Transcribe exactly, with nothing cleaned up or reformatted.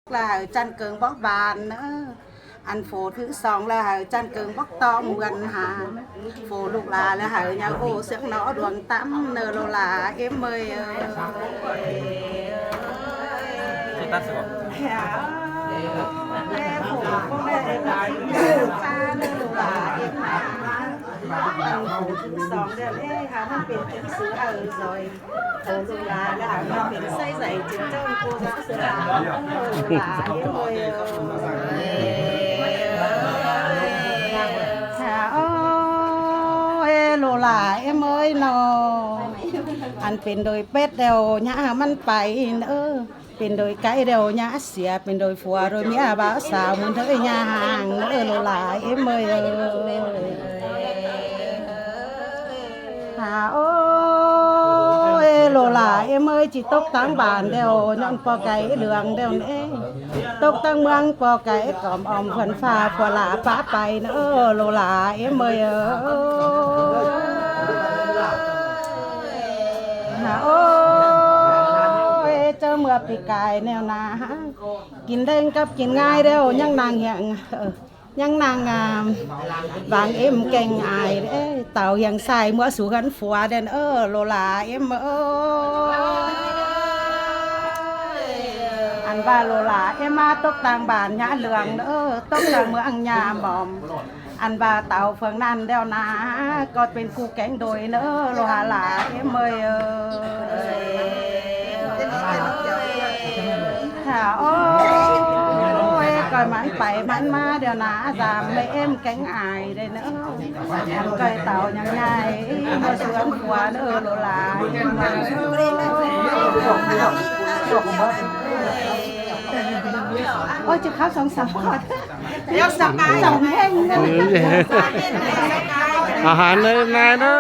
ꞌLạ hảư ꞌchăn cơng bók ban ꞌnớ. Ăn phủ thứ song ꞌlạ hảư ꞌchăn cơng bók ꞌtóm ꞌngươn ha. Phủ ꞌlụk ꞌlạ ꞌlạ hảư ꞌnhá ꞌhụ ꞌsướng ꞌnọ đuông ꞌtắm ꞌnớ ꞌlụk ꞌlạ ꞌếm ơi. Ơ, phủ ꞌlụk ꞌlạ ꞌếm ha. Ăn phủ thứ song ꞌlạ ꞌlạ hảư ꞌmắn pên thứ sứ hảư ꞌdọn. Ơ, ꞌlụk ꞌlạ ꞌlạ hảư ꞌmắn pên ꞌsái dạy chính ꞌchương cô giáo sư hả? Ơ, ꞌlụk ꞌlạ ꞌếm ơi. Hả ơi, ꞌlụk ꞌlạ ꞌếm ơi ꞌnọ. Ăn pên đôi pét đeo ꞌnhá ꞌmắn pay ꞌnớ. Pên đôi cáy đeo ꞌnhá sia, pên đôi phua đôi ꞌmía báu sao ꞌmắn ꞌtới ꞌnhá hang ꞌnớ ꞌlụk ꞌlạ ꞌếm ơi. Hả ơi, ꞌlụk ꞌlạ ꞌếm ơi, ꞌchí tốc táng bản đeo, ꞌnhọn ꞌpo cáy ꞌlương đeo ꞌnớ. Tốc táng ꞌmướng ꞌpo cáy cỏm ỏm khuôn pha, phua ꞌlạ pá pay ꞌnớ ꞌlụk ꞌlạ ꞌếm ơi. Hả ơi, ꞌchớ ꞌmưa ꞌpi cai ꞌnẹo ꞌná, kin đeng cắp kin ꞌngai đeo, ꞌnhắng nẳng hiêng, ơ, ꞌnhắng nẳng, à, vang ꞌếm kéng ai đé, tảu hiêng sai ꞌmứa sú ꞌhướn phua đen, ơ, ꞌlụk ꞌlạ ꞌếm ơi. Ăn ꞌva ꞌlụk ꞌlạ ꞌếm ꞌmá tốc táng bản ꞌnhá ꞌlương, ơ, tốc táng ꞌmướng ꞌnhá mỏm. Ăn ꞌva tảu phướng ꞌnặn đeo ꞌná, ꞌcọ pên ꞌcú kéng đôi ꞌnớ ꞌlụk ꞌlạ ꞌếm ơi. Ơ, hả ơi, ꞌcoi ꞌmắn pay ꞌmắn ꞌmá đeo ꞌná, dăm ꞌmí ꞌếm kéng ai đé ꞌnớ. Ăn ꞌcoi tảu ꞌnhắng ꞌnhại ꞌmá sú ꞌhướn phua ꞌnớ ꞌlụk ꞌlạ. Ôi, ꞌchư khắp sóng sóng khỏi. Sóng hên. Ăn hả ꞌnớ, ꞌnớ.